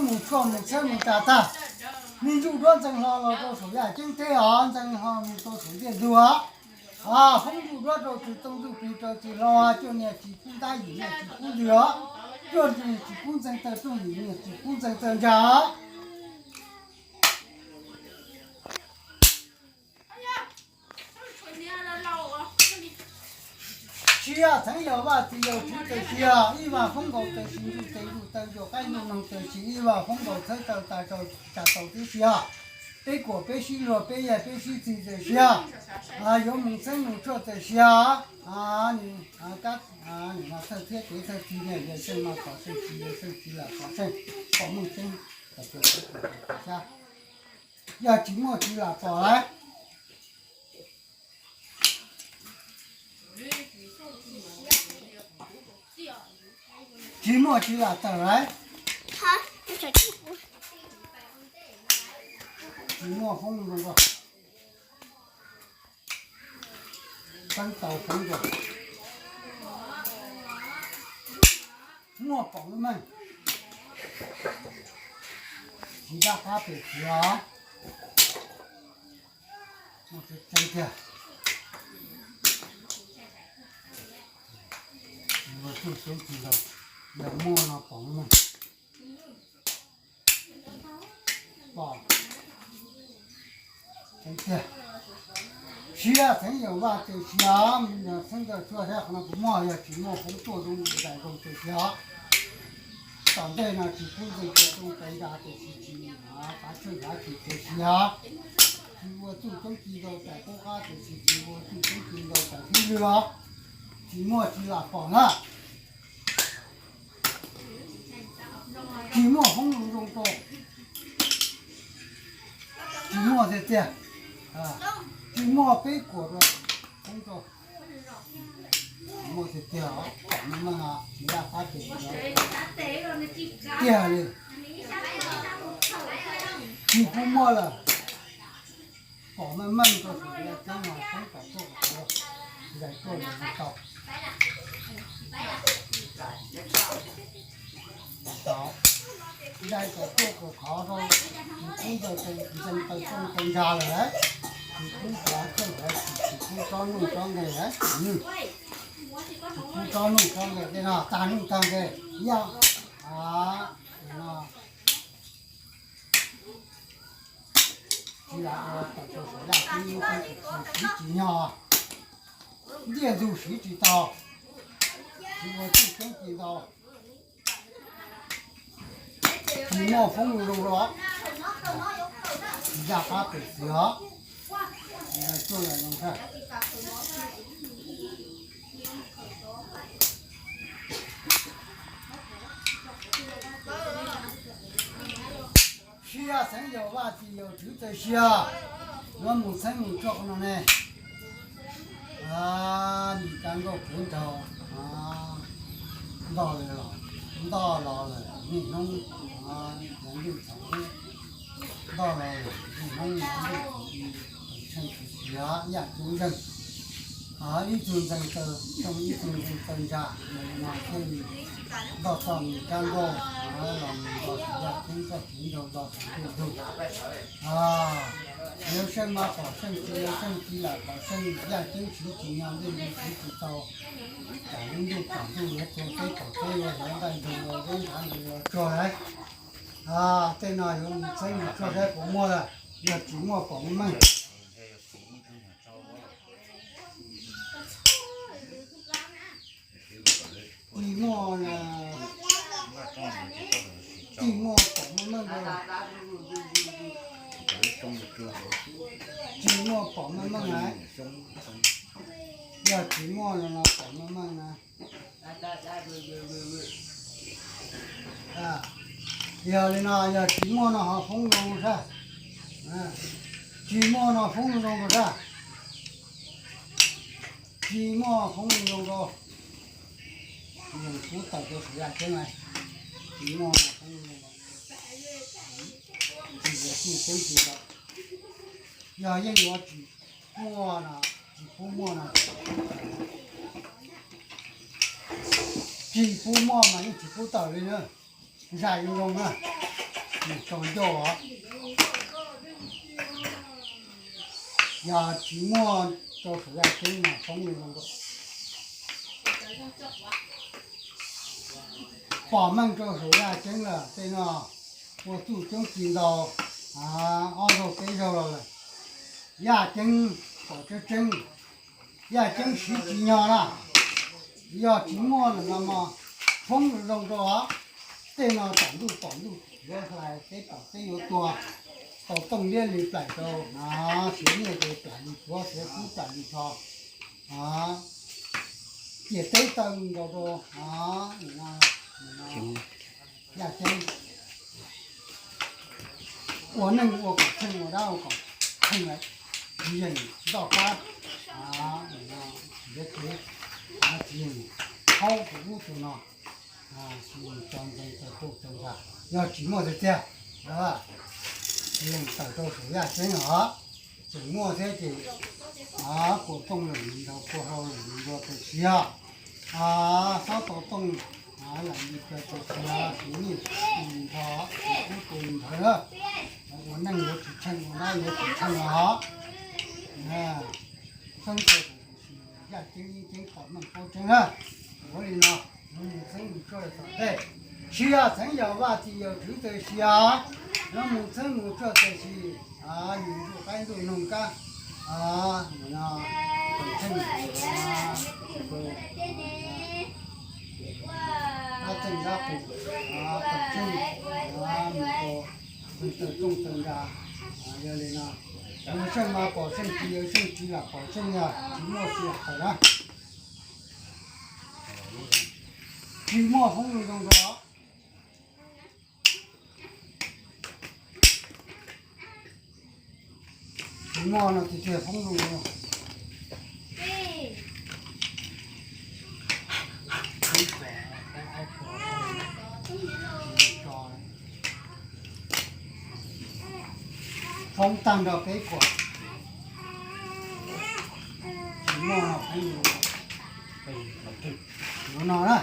Mus tshoj mus txhawb mus tas tag, me ntsuj duab ntxeev hlo los rau saum yaj ceeb teb os, ntxeev hlo mus rau saum ntiaj ntug os. Hoob ntsuj duab rau tsis tau ntsuj plig rau tsis hlo, cuaj niag tsis kub ntab yim niag tsis kub ntws os, cuaj niag tsis kub ntxeev taw rooj yim niag tsis kub ntxeev taw ntsa os. Siab txheev yaus vaj txiv yaus tswv txawm siab, ib vaj foob nkaus txawm sis ntsuj tes ntsuj taw ntsuj qaib ntsuj noog txawm sis ib vaj foob nkaus txhawb taw tas rau tsa tau tib siab. Peb kuam peb sib luag peb yaig peb sib txig txawm siab, yuav mus txheeb mus tshuaj txawm siab. Thawj thiab kev thawj txiv ne, yawg seej mas pom seej txiv, yawg seej txiv lam pom seej, pom meej tseeb, xyab. Yog tsis muaj tsis lam pom lawm. Tsis muaj tsis lam tawm lawm. Tsis muaj foob zoo, poob tau poob zoo, muaj pom meej, tsis ntaj qab pem txiv os. Muaj tseeb tiag, yog muaj no pom meej, pom tseeb tiag. Siab txheev yaus vaj txwv siab, txheeb tawm tshuaj thiab qhov no kuv muaj, yog tsis muaj foob tuaj zoo dais zoo txwv siab. Tom ntej no tsis pub ntxeev taw rooj taw ntsa txwv siab, tsis qav tshawj qav tshwm txwv siab, tsis ua txuj coob ci ntau tas qub qab txwv siab, tsis ua txuj coob ci ntau tas xib lwg os. Tsis muaj tsis lam pom na. Tsis muaj foob zoo zoo rau, tsis muaj tiag tiag. Tsis muaj peb kuam rau foob rau, tsis muaj tiag tiag os. Pom meej meej os, tsis ntaj qab pem tiag li. Tsis pub muaj lawm. Pom meej meej rau saum yaj ceeb no, foob tom tuaj kom khov, zais tuaj los tau. Zais kom tuaj kom khov rau, tsis pub ntxeev taw rooj taw ntsa lawm, tsis pub txhawb txhawj lawm, tsis pub tsob nuj tsob nqe lawm, tsis pub tsob nuj tsob nqe tej no, tag nuj tag nqe, yog no tsis lam ua tawm rau saum yaj ceeb, siv tsis nyog, ntiaj ntug siv tsis tau, tsis ua txuj coob ci ntau. Tsis muaj foob zoo zoo rau, tsis ntaj qab pem txiv os. Tuaj los zoo thiab. Siab txheeb yaus vaj txiv yaus tswv txawm siab, yuav mus txheeb mus tshuaj qhov no ne. Ntim kab nkauj kev nraug, ntoj los, ntoj los lawm niaj hnub, yav ntuj thaum ub, ntoj los lawm niaj hnub yav ntuj thaum ub, tseem tsheej tsis siav yaj ceeb ntseeg. Ib tug ntxeev taw rooj ib tug ntxeev taw ntsa, yog li no thiaj li nto txog nws kab nkauj, los nws nto txog yaj ceeb txoj kev nraug nto txog ntuj ntug. Yawg seej mas pom seej txiv, yawg seej txiv lam pom seej, yaj ceeb siv tsis nyog, ntiaj ntug siv tsis tau. Tsam lub ntuj tom ntuj yuav txua teb tom teb, yuav hliv nqaij ntug, yuav zeb nrhav ntug, yuav tsuag lawm. Tej no yuav mus txeeb mus tshuaj saib puas muaj lawm, yog tsis muaj pom meej meej. Tsis muaj, tsis muaj pom meej meej, tsis muaj pom meej meej na. Yog tsis muaj no no pom meej meej na. Yog li no yog tsis muaj no ho foob zoo rau sab, tsis muaj no foob zoo rau sab, tsis muaj foob zoo rau. Yeej pub tawm rau saum yaj ceeb na, tsis muaj no foob zoo rau, tsis yuav txuj coob ci ntau. Yog yeej yuav tsis muaj no, tsis pub muaj no, tsis pub muaj mas yeej tsis pub tawm li na. Zais zoo zoo na, mus tso ncauj os. Yog tsis muaj rau saum yaj ceeb mas poob li no. Pom meej rau saum yaj ceeb lawm tej no, ua txuj coob tsis ntau, ob zaug peb zaug los lawm. Yaj ceeb pom tseeb tseeb, yaj ceeb siv tsis nyog na. Yog tsis muaj lawm no mas poob zoo rau tej no tom ntuj pom ntuj yuav hlais teb pom teb yuav tuag, tau tooj liab li plaim rau, siav nyiaj ces plaim li tuav, siav kub plaim li tsho. Ciam teb taw nkaus rau yaj ceeb. Ua neej ua kom tsheej, ua dab ua kom tsheej lawm, tsis yeem tsis toj qab, tsis yeem thaub tus ub tus no, tsis yeem txaus ntsees txaus tuj txaus ntsa. Yog tsis muaj tiag tiag, tsis yeem tawm rau saum yaj ceeb os. Tseem muaj thiab ces kua tooj lawm nrau, kua hlau lawm nrua tes siav, xob tau tooj lawm li plaws tes siav, siv nyiaj siv tsis nrho, siv kub tus li ntawd na. Ua neej yuav tsis tsheej, ua dab yuav tsis tsheej os. Xeeb tau tus tus sis yaj ceeb yeeb ceeb pom meej paub tseeb na. Ua li no, yuav mus txheeb mus tsuaj lawm tom ntej. Tsis yog txheeb yog vaj tsis yog tswv txawm sis os. Yuav mus txheeb mus tsuaj txawm sis, yus ntuj qaib ntuj noog kab, txheej, dab txeej dab qus, txheej, mus rau txeej tawg rooj txeej nra. Yog li no, yawg seej mas pom seej, tsis yawg seej tsis lam pom seej, yog tsis muaj tsis lam tawm na. Tsis muaj poob zoo zoo rau. Tsis muaj no tiag tiag poob zoo zoo. Poob tag nrho peb kuam. Tsis muaj no poob zoo zoo. Yuav no na.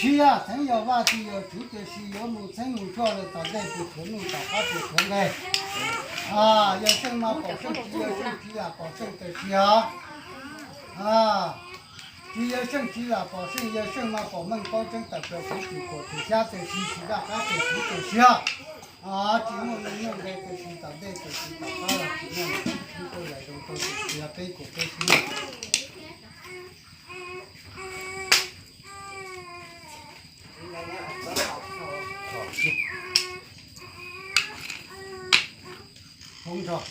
Siav txheeb yog vaj tsis yog tswv txawm sis, yuav mus txheeb mus tsuaj lawm tom ntej puas tshuav nuj tom qab puas tshuav nqe. Yawg seej mas pom seej, tsis yawg seej tsis lam pom seej txawm sis os. Tsis yawg seej tsis lam pom seej, yawg seej mas pom meej paub tseeb tawm plaws kuv tsis kuam tsis xyab txawm sis, tsis daj qab txawm sis txawm sis os. Tsis muaj nuj muaj nqe txawm sis tom ntej txawm sis tom qab los tsis muaj, tsis muaj yam zoo rau txawm sis, peb kuam peb xwb. Hoob nrog.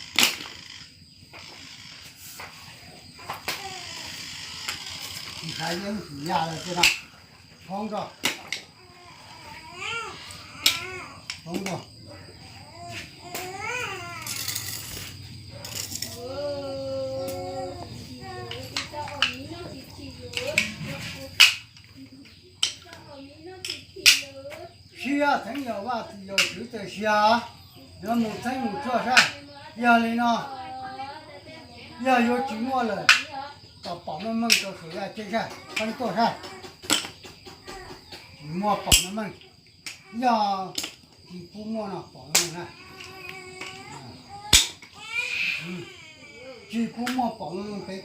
Ntshav yeeb tsis yaj lawm thiab no. Hoob nrog. Hoob nrog. Siav txheeb yog vaj tsis yog tswv txawm sis os. Yuav mus txheeb mus tsuaj saib. Yog li no, yog yuav tsis muaj lawm, kom pom meej meej rau saum yaj ceeb saib, peb tuaj saib. Tsis muaj pom meej meej, yog tsis pub muaj no pom meej meej na. Tsis pub muaj pom meej meej peb.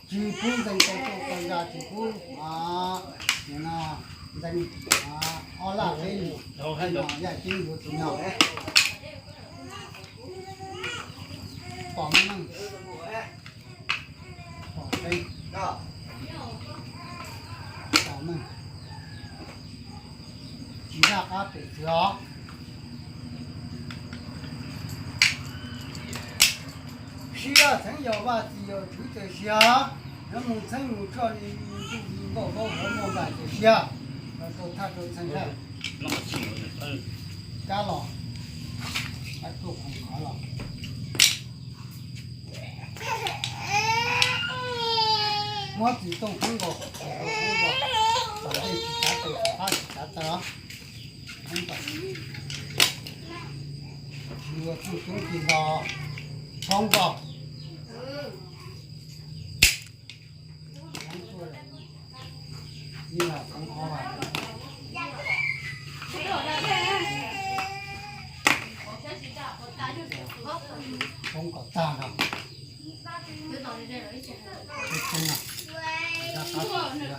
Tsis pub ntxeev tau tuaj tau ntsa, tsis pub ntxeev ob laj peb lus, yaj ceeb yuav tsis nyog. Pom meej, pom meej, pom meej, tsis daj qab pem txwv os. Siav txheeb yog vaj tsis yog tswv txawm sis os. Yuav mus txheeb mus tsuaj li ntuj li nkauj kaub hluav muaj nplaim txawm sis os. Los rau thaj rau txheeb saib. Cab los, cab tuaj khoom qhov los. Muab txiv tooj pub nkaus, txiv tooj pub nkaus, tom ntej tsis cav taw, tom qab tsis cav taw. Tsis ua txuj coob ci nto, tshoob nkaus. Poob kom tag no. Poob no.